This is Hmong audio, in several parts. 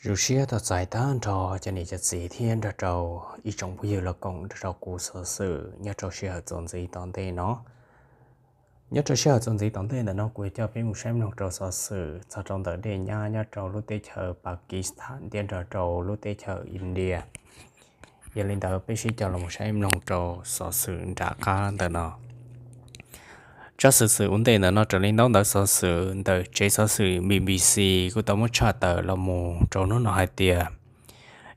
Zoo siab tos txais tag nrho cov niam cov txiv thiab nrog rau ib tsoom phooj ywg los koom nrog rau kuv xov xwm nyob rau sij hawm txuas ntxiv tom ntej no. Nyob rau sij hawm txuas ntxiv tom ntej ntawm no kuv yuav coj peb mus saib mloog rau xov xwm txog rau ntawm dej nyab nyob rau lub teb chaws Pakistan thiab nrog rau lub teb chaws India. Yog li ntawd peb sib cog los mus saib mloog rau xov xwm nram qab ntawm no. Tsab xov xwm ua ntej ntawm no raws li ntaub ntawv xov xwm ntawm tsev xov xwm B B C kuj tau muab tshaj tawm los mus rau hnub no hais tias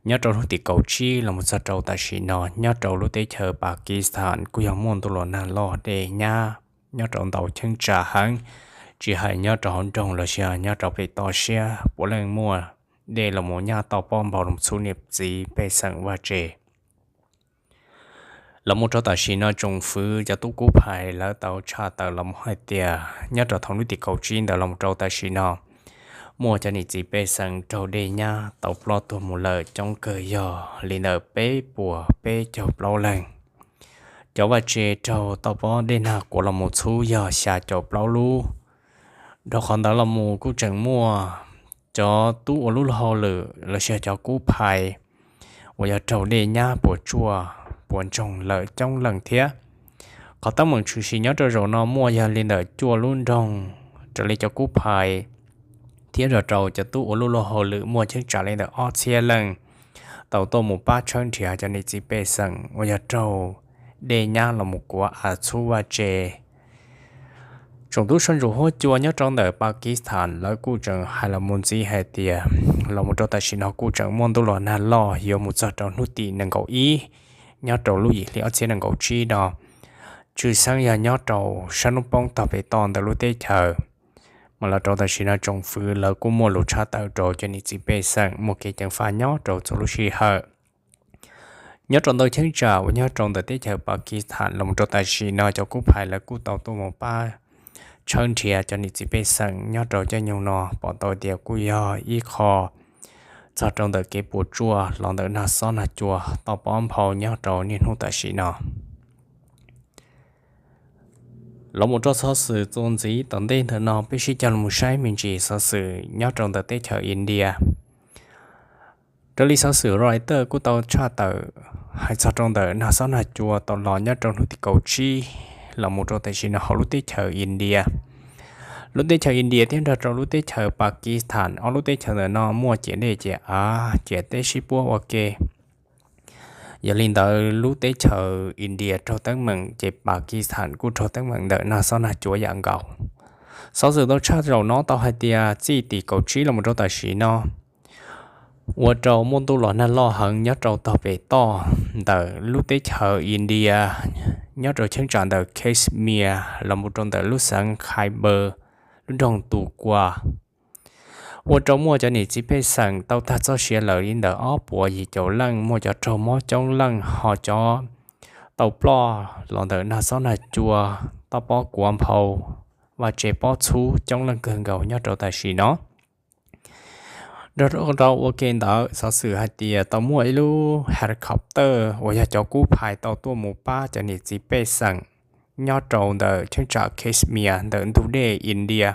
nyob rau hnub tim kaum tsib los mus txog rau tam sim no nyob rau lub teb chaws Pakistan kuj yog muaj ntuj los nag loj dej nyab nyob rau ntau cheeb tsam heev, tsis hais nyob rau hauv nroog los sis nyob rau pem toj siab puav leej muaj dej los mus nyab toj pob nphau los txhub niam txiv pej xeem vaj tse. Los mus rau tam sim no tsoom fwv cov tub kub phais lawv tau tshaj tawm los mus hais tias nyob rau thaum hnub tim kaum tsib ntawd los mus rau tam sim no muaj cov niam txiv pej xeem raug dej nyab tau ploj tuag mus lawm coob kawg yog li ntawm peb puas peb caug plaub leeg. Cov vaj tse raug toj pob dej nag kuav los mus txhub yog xya caum plaub lub. Dhau qhov ntawd los mus kuj tseem muaj cov tub ua lub luag hauj lwm los sis cov kub phais uas yog raug dej nyab puas tsuaj puas ntsoog lawm coob leej thiab. Qhov teeb meem tshwm sim nyob rau zaum no muaj yog li ntawm cuaj lub nroog raws li cov kub phais thiab nrog rau cov tub ua lub luag hauj lwm muaj cheeb tsam li ntawm ob txhiab leej tau tuaj mus pab tshawb nrhiav cov niam txiv pej xeem uas yog raug dej nyab los mus kuav av txhub vaj tse. Tsoom tub soj ntsuam huab cua nyob rau ntawm Pakistan lawv kuj tseem hais los mus ntxiv hais tias los mus rau tam sim no kuj tseem muaj ntuj los nag loj yuav mus txog rau hnub tim nees nkaum ib nyob rau lub yim hli ob txhiab nees nkaum tsib no, tshwj xeeb yog nyob rau sab hnub poob tog pem toj ntawm lub teb chaws. Mas los rau tam sim no tsoom fwv lawv kuj muaj lus tshaj tawm rau cov niam txiv pej xeem muaj kev ceev faj nyob rau txhua lub sij hawm. Nyob rau ntau cheeb tsam uas nyob rau ntawm teb chaws Pakistan los mus rau tam sim no cov kub phais lawv kuj tau tuaj mus pab tshawb nrhiav cov niam txiv pej xeem nyob rau caij nyoog no pom tau tias kuj yog ib qho txog rau ntawm kev puas tsuaj los ntawm nag xob nag cua toj pob nphau nyob rau niaj hnub tam sim no. Los mus rau xov xwm txuas ntxiv tom ntej ntawm no peb sib cog los mus saib me ntsis xov xwm nyob rau ntawm teb chaws India. Raws li xov xwm Reuters kuj tau tshaj tawm hais txog rau ntawm nag xob nag cua tau los nyob rau hnub tim kaum tsib los mus rau tam sim no hauv lub teb chaws India. Lub teb chaws India thiab nrog rau lub teb chaws Pakistan ob lub teb chaws ntawm no muaj ciam dej ciam av ciam teb sib puab ua ke. Yog li ntawd lub teb chaws India raug teeb meem ces Pakistan kuj raug teeb meem ntawm nag xob nag cua yam nkaus. Xov xwm tau tshaj zaum no tau hais tias txij tim kaum tsib los mus rau tam sim no ua rau muaj ntuj los nag loj heev nyob rau tog pem toj ntawm lub teb chaws India, nyob rau cheeb tsam ntawm Kashmir los mus rau ntawm lub xeev Khyber, lub nroog Tus Kuas, ua rau muaj cov niam txiv pej xeem tau tag txoj sia lawm li ntawm ob puas yim caum leej, muaj cov raug mob coob leej, ho cov tau ploj los ntawm nag xob nag cua, toj pob kuav nphau, vaj tse pob txhub coob leej kawg nkaus nyob rau tam sim no. Nrog rau ua ke ntawd xov xwm hais tias tau muaj ib lub helicopter uas yog cov kub phais tau tuaj mus pab cov niam txiv pej xeem nyob rau ntawm cheeb tsam Kashmir ntawm ntug dej India.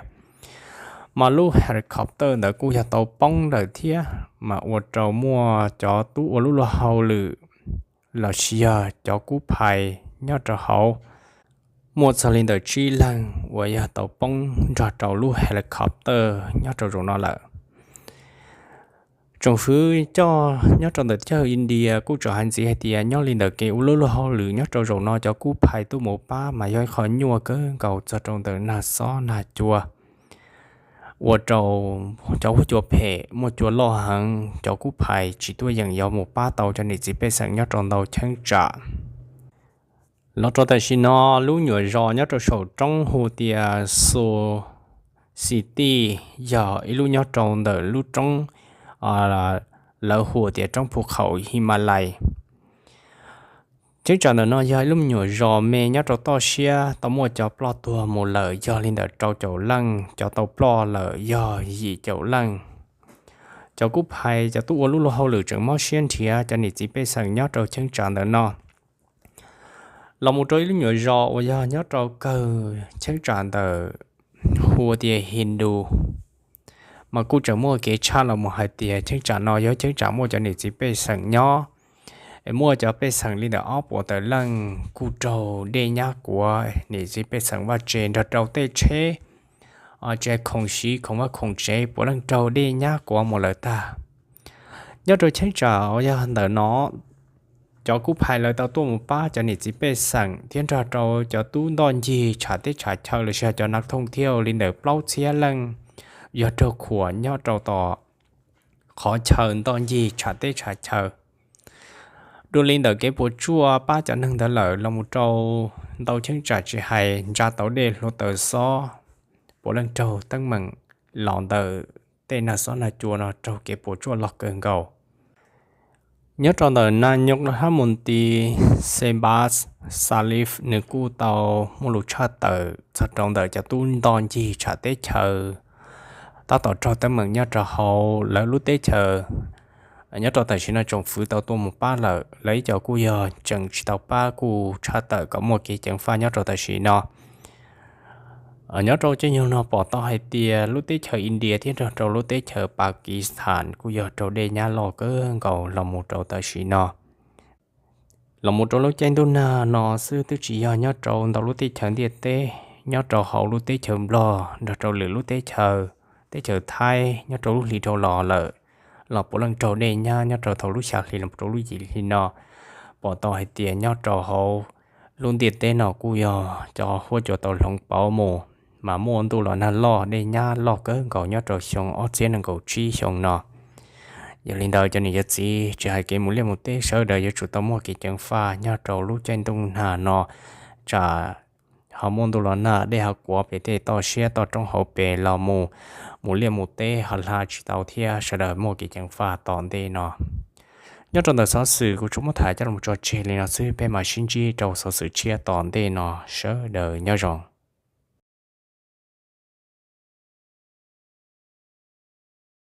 Mas lub helicopter ntawd kuj yog tau poob lawm thiab, mas ua rau muaj cov tub ua lub luag hauj lwm los sis yog cov kub phais nyob rau hauv muaj txog li ntawm tsib leeg uas yog tau poob nrog rau lub helicopter nyob rau zaum no lawm. Tsoom fwv coj nyob rau ntawm teb chaws India kuj tseem hais ntxiv hais tias nyob li ntawm kev ua lub luag hauj lwm nyob rau zaum no cov kub phais tuaj mus pab mas yog ib qho nyuaj kawg nkaus txog rau ntawm nag xob nag cua, ua rau cov huab cua phem muaj cua loj heev, cov kub phais tsis tuaj yeem yuav mus pab tau cov niam txiv pej xeem nyob rau ntau cheeb tsam. Los rau tam sim no lub nyuam zos nyob rau saum roob hu tias Xu City, yog ib lub nyob rau ntawm lub roob lawv hu tias roob phu khaum Himalay. Cheeb tsam ntawm no yog ib lub me nyuam zos me nyob rau toj siab tau muaj cov ploj tuag mus lawm yog li ntawm rau caum leej, cov tau ploj lawm yog yim caum leej. Cov kub phais cov tub ua lub luag hauj lwm tseem mob siab nrhiav cov niam txiv pej xeem nyob rau cheeb tsam ntawm no. Los mus rau ib lub nyuam zos uas yog nyob rau kawg cheeb tsam ntawm hu tias Hindu, Mas kuj tseem muaj kev tshaj los mus hais tias cheeb tsam no yog cheeb tsam muaj cov niam txiv pej xeem nyob, es muaj cov pej xeem li ntawm ob puas tawm leej kuj raug dej nyab kuav, niam txiv pej xeem vaj tse nrog rau tej tsheb, tse khoom siv khoom vaj khoom tsev puav leej raug dej nyab kuav mus lawm tag. Nyob rau cheeb tsam uas yog ntawm no, cov kuj phais lawv tau tuaj mus pab cov niam txiv pej xeem thiab nrog rau cov tub ntoj ncig tsham teb tsham chaw los sis cov nav thooj thiab li ntawm plaub txhiab leej yog raug khuam nyob rau tom qhov chaw ntoj ncig tsham teb tsham chaw. Dua li ntawm kev puas tsuaj pab cov neeg ntawd lawm los mus rau ntau cheeb tsam tsis hais ntsa tau dej hluav taws xob puav leej raug teeb meem los ntawm tej nag xob nag cua no raug kev puas tsuaj loj kawg nkaus. Nyob rau ntawm nas nyos hab mus tis Sebas Salif nws kuj tau muaj lus tshaj tawm txog rau ntawm cov tub ntoj ncig tsham teb chaws tab tom raug teeb meem nyob rau hauv lawv lub teb chaws. Nyob rau tam sim no tsoom fwv tau tuaj mus pab lawm, lawv ib co kuj yog tseem tsis tau pab kuj tshaj tawm kom muaj kev ceev faj nyob rau tam sim no. Nyob rau caij nyoog no pom tau hais tias lub teb chaws India thiab nrog rau lub teb chaws Pakistan kuj yog raug dej nyab loj kawg nkaus los mus rau tam sim no. Los mus rau lub caij ntuj nag no xwb twb tsis yog nyob rau ntau lub teb chaws ntiaj teb, nyob rau hauv lub teb chaws Nplog nrog rau lwm lub teb chaws, teb chaws Thaib nyob rau lub hli dhau los lawm los puav leej raug dej nyab nyob rau thaum lub xya hli los rau lub yim hli no. Pom tau hais tias nyob rau hauv lub ntiaj teb no kuj yog cov huab cua tau hloov pauv mus, mas muaj ntuj los nag loj dej nyab loj kawg nkaus nyob rau xyoo ob txhiab nees nkaum tsib xyoo no. Yog li ntawd cov niam cov txiv tsis hais kev mus liaj mus teb sawv daws yuav tsum tau muaj kev ceev faj nyob rau lub caij ntuj nag no, tsam ho muaj ntuj los nag dej ho kuav pem tej toj siab toj roob hauv pes los mus, mus liaj mus teb ho hla tsis tau thiab sawv daws muaj kev ceev faj tom ntej no. Nyob rau ntawm xov xwm kuv tsuas muab tham coj los tso tseg li no xwb, peb mam sib ntsib rau xov xwm tshiab tom ntej no, sawv daws nyob zoo.